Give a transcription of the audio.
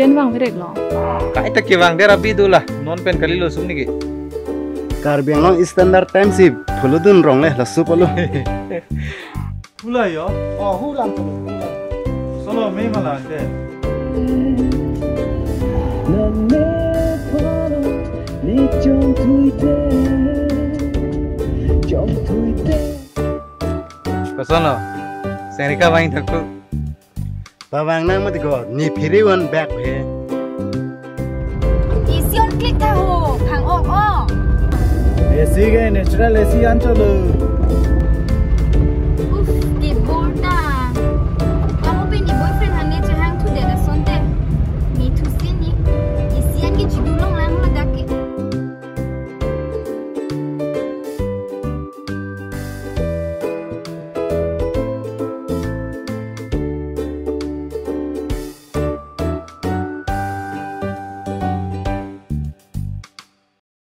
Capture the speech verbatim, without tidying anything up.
Jen vang verek lo. Kaita kevang der abi do la. Non pen kalilo sum niki. Karbi Anglong Standard Time si phulodun rong le laso polo. Hula yo. Oh, hulam tulo. Solo me mala te. Koson lo? Sengrika vang thakku. Pavang nang mati ko, ne phiri van bag he. Isi on click tha ho, phang ok o. A C ke natural A C an cholo. Uff,